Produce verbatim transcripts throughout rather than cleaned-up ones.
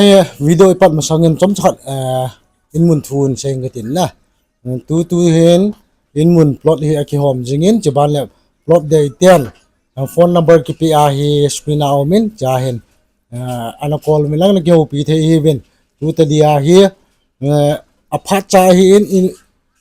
Eh, video ipat masangin chomcha khat, eh, inmun thu in seng katin na. Eh, tutu hin inmun plot hi akihom jingin, chuban le plot dei ten, eh, phone number kipe a hi screen a um in, chuin, eh, ana call mi lang na kihoupi thei hiuvin. Tuta dia hi, eh, aphat cha hi in, in,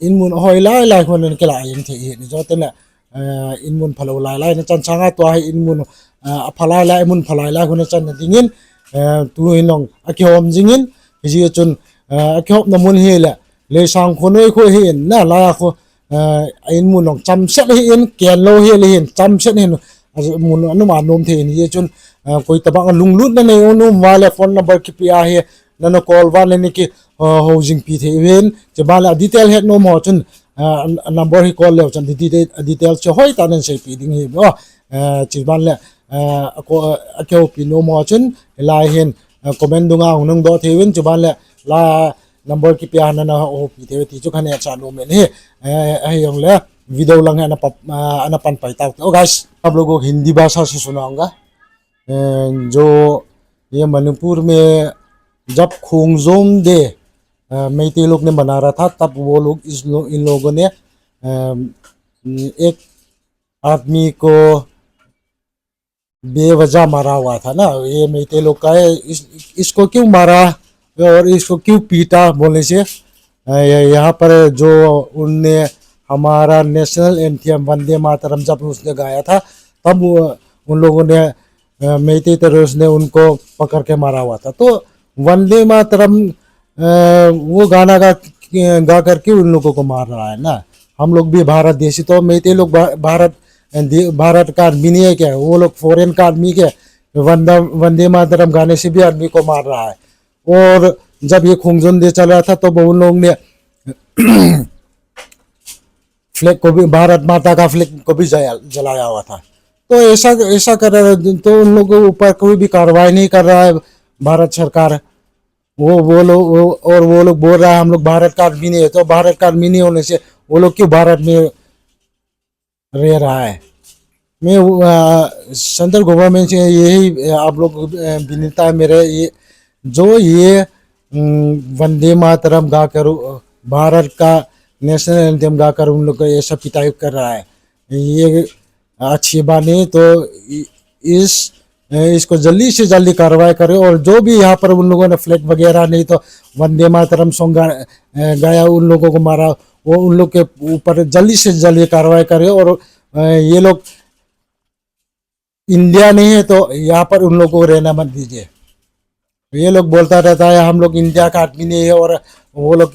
inmun ahoi lai lai khun in kila in thei hi ni jo ten le, eh, inmun phalou lai lai na chan sanga tua hi inmun, eh, apha lai lai, inmun pha lai lai khun na chan na dingin, eh, tu hin long akihom jingin, hiji chun, eh, akihopna mun hi le, Leisang kho noi kho hi in na la kho, eh, inmun long chamset hi in, ken lou hi le hin, chamset hin, amun anuma nom thei in, hiji chun, eh, koi tabang lunglut na nei nom va le phone number kipe a hi, nana call van le niki, uh, hou jingpi thei uvin, chuban le detail het nom ho chun, uh, number hi call leu chun detail, detail chu hoitah nan seipi ding hi, uh, chuban le, uh, ako, uh, akihoupi nom ho chun, lai hin, uh, comment dunga hung nung doh thei uvin, chuban le la number kipe a nana houpi thei uve ti chu kahin hetsah nom in hi, uh, ahi jong le video lang hi ana pa, uh, ana pan pai tau te. Oh guys, आप लोगों को हिंदी भाषा से सुनाऊंगा। अ, जो ये मणिपुर में जब खोंगजोम दे, अ, मेइतेई लोग ने मना रहा था, तब वो लोग इस लो-, इन लोगों ने, अ, एक आदमी को बेवजह मारा हुआ था ना, ये मेइतेई लोग का है, इस, इसको क्यों मारा और इसको क्यों पीटा बोलने से, अ, ये, यहाँ पर जो उनने हमारा नेशनल एंथम वंदे मातरम जब उसने गाया था, तब वो, उन लोगों ने, अ, मेइतेई टेररिस्ट ने उनको पकड़ के मारा हुआ था। तो वंदे मातरम, अ, वो गाना गा, गा करके उन लोगों को मार रहा है ना। हम लोग भी भारत देशी, तो मेइतेई लोग भा-, भारत, दे-, भारत का आदमी नहीं है क्या? वो लोग फॉरेन का आदमी क्या? वंदा-, वंदे मातरम गाने से भी आदमी को मार रहा है। और जब ये खोंगजोम दे चल रहा था, तो वो उन लोग ने फ्लैग को भी, भारत माता का फ्लैग को भी जला-, जलाया हुआ था। तो ऐसा, ऐसा कर रहा है, तो उन लोगों के ऊपर कोई भी कार्रवाई नहीं कर रहा है भारत सरकार। वो, वो लोग, वो, और वो लोग बोल रहा है, "हम लोग भारत का आदमी नहीं है।" तो भारत का आदमी नहीं होने से वो लोग क्यों भारत में रह रहा है? मैं, अ, सेंट्रल गवर्नमेंट से यही, अ, आप लोग, अ, विनता है मेरे, ये जो ये, उम, वंदे मातरम गाकर, अ, भारत का नेशनल एंथम गाकर उन लोग को ऐसा पिटाई कर रहा है, ये अच्छी बात नहीं। तो इ-, इस, अ, इसको जल्दी से जल्दी कार्रवाई करे और जो भी यहाँ पर उन लोगों ने फ्लैग वगैरह नहीं तो वंदे मातरम सॉन्ग गा-, अ, गाया, उन लोगों को मारा, वो उन लोग के ऊपर जल्दी से जल्दी कार्रवाई करे और, अ, ये लोग इंडिया नहीं है तो यहाँ पर उन लोगों को रहना मत दीजिए। ये लोग बोलता रहता है, "हम लोग इंडिया का आदमी नहीं है," और वो लोग,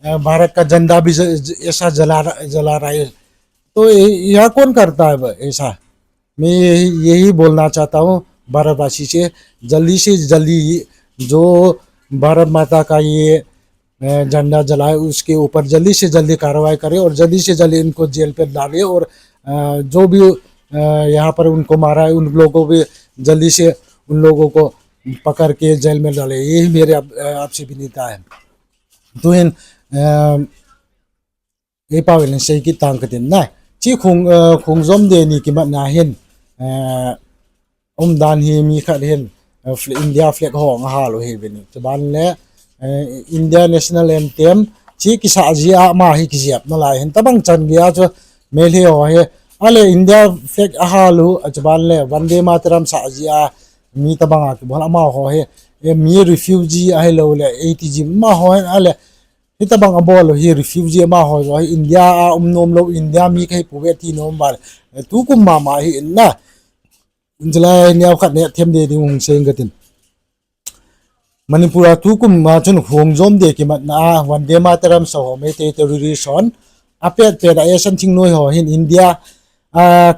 अ, भारत का झंडा भी ज-, ज-, ऐसा जला रहा, जला रहा है। तो ये, यह कौन करता है ब-, ऐसा? मैं यही, यही बोलना चाहता हूँ भारतवासी से, जल्दी से जल्दी जो भारत माता का ये, अ, झंडा जलाए, उसके ऊपर जल्दी से जल्दी कार्रवाई करे और जल्दी से जल्दी इनको जेल पे डाले और, अ, जो भी, अ, यहाँ पर उनको मारा है, उन लोगों को भी जल्दी से उन लोगों को पकड़ के जेल में डाले। यही मेरे आप, अ, आपसे विनती है। तो इन, अ, Ei pau in sei kit tang katin na. Chi khong, eh, khongjom de ni kimatna hin, eh, umdan hi mi khat hin, eh, fl-, India flag ho ahal u hiuvin. Chuban le, eh, India National Anthem, chi kisa jia ama hi kijep nalai hin. Tabang chan gei a chu Meitei ho hi. Ale India flag ahal u, chuban le Vande Mataram sa jia mi tabang a kibol amaho hi. Eh, mi refugee ahilou le, A T G amaho hin, ale Hitabang abol u hi refugee amaho jong hi India a um nom lou, India mi kahi pouve ti nom val. Eh, tukum mama hi in na. Chulai neo khat ne them de ding hung sei katin. Manipur a tukum ma chun khongjom de kimatna a Vande Mataram sa ho Meitei terrorist hon apet pet a asan thingnoi ho hin India a,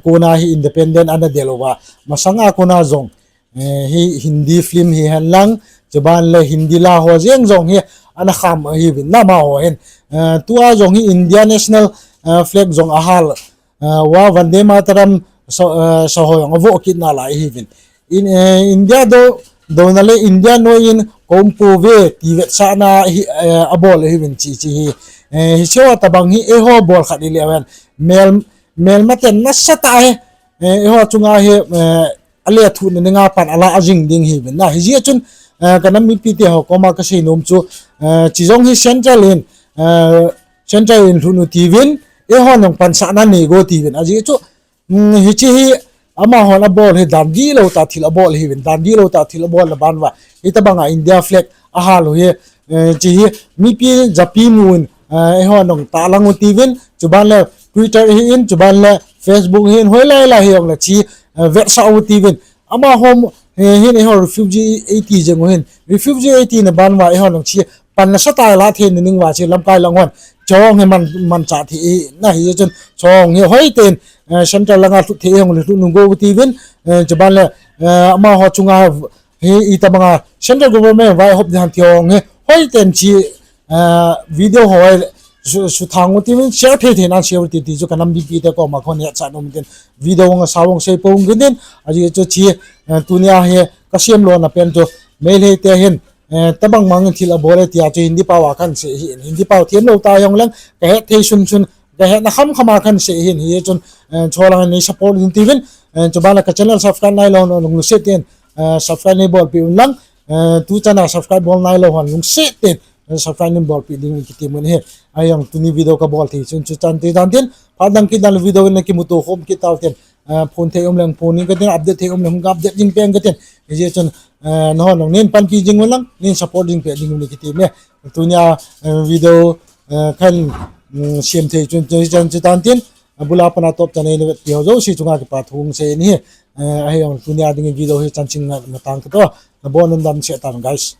kona hi independent ana del uva. Masanga kona jong, eh, hi Hindi film hihen lang, chuban le Hindi la ho jeng jong hi ana kham ahiuvin amaho hin. Eh, tua jong hi India National, eh, flag jong ahal, eh, uva Vande Mataram sa, eh, sa ho jong avoh kit nalai ahiuvin. In, eh, India do, dona le India noi in ka um pouve ti vetsahna hi, eh, abol ahiuvin chi, chi hi. Eh, hiche ho tabang hi eiho bol khat ile ven. Mel, melmaten nasatah a hi, eh, eiho chunga hi, eh, ale thu na ninga pan ala ajing ding hiuvin na. Hijeh chun eh, ka nam mipite ho koma kasei nom chu, eh, chi jong hi central in, eh, central in lhun u tiuvin, eiho nong pansahna nei go tiuvin. Ajeh chu, mm, hiche hi amahon abol hi dan dihlou tah thil abol hiuvin, dan dihlou tah thil abol na ban uva, hitobanga India flag ahal u hi, eh, chi hi mipi japi mun, eh, eiho nong tahlang u tiuvin, chuban le Twitter hi in, chuban le Facebook hi in, hoilai lai hijongle chi, eh, vetsah u tiuvin. Amaho, eh, hin eiho refugee eiti jeng u hin, refugee eiti na ban uva eiho nong chi pan nasatah a la thei na ding uva chi lamkai lang hon, chong hi man, manchah thei na hi chun, chong hi hoiten, eh, central langa lhut thei hijongle lhut nung go u tiuvin, eh, chuban le, eh, amaho chunga hi itobanga central government vaihop ding ham ti jong hi hoiten chi, eh, video ho hi su, suthang u tiuvin, share thei thei nan share u tin ti chu ka nam mipite koma kon hetsah nom tin, video nga sa vong sei pou ngitin, ajeh chu chi, eh, tunia hi kasem lona pen chu Meiteite hin, eh, tobang bang in thil abol e tia chu Hindi pao a kan sei hin, Hindi pao themlou ta jongleng, kahet thei sun sun, kahetna kham kham a kan sei hin, hichun, eh, chulanga nei support in tiuvin, eh, chuban le ka channel subscribe nailou hon lungset in, eh, subscribe nei bolpeh un lang, eh, tuchan a subscribe bol nailou hon lungset in, eh, subscribe nei bolpeh ding in kiti mun hi. Ahijong tuni video kabol thei chun chuchan ti dan tin, phat dang kit dan le video in kimuto khom kit tau tin, eh, phone thei um leng phone in katin, update thei um leng update ding pen katin. Hijeh chun, eh, nahon jong nin panpi ding un lang, nin support ding peh ding un kiti me. Tunia, eh, video, eh, kan, mm, sem thei chun chuchan ti dan tin, abul a pat a top chan a nei vetpi ho jouse chunga kipa thu sei in ahi, eh, ahijong tunia ding video hi chanchin nga, nga tang kit o, nabon un damsel tan guys.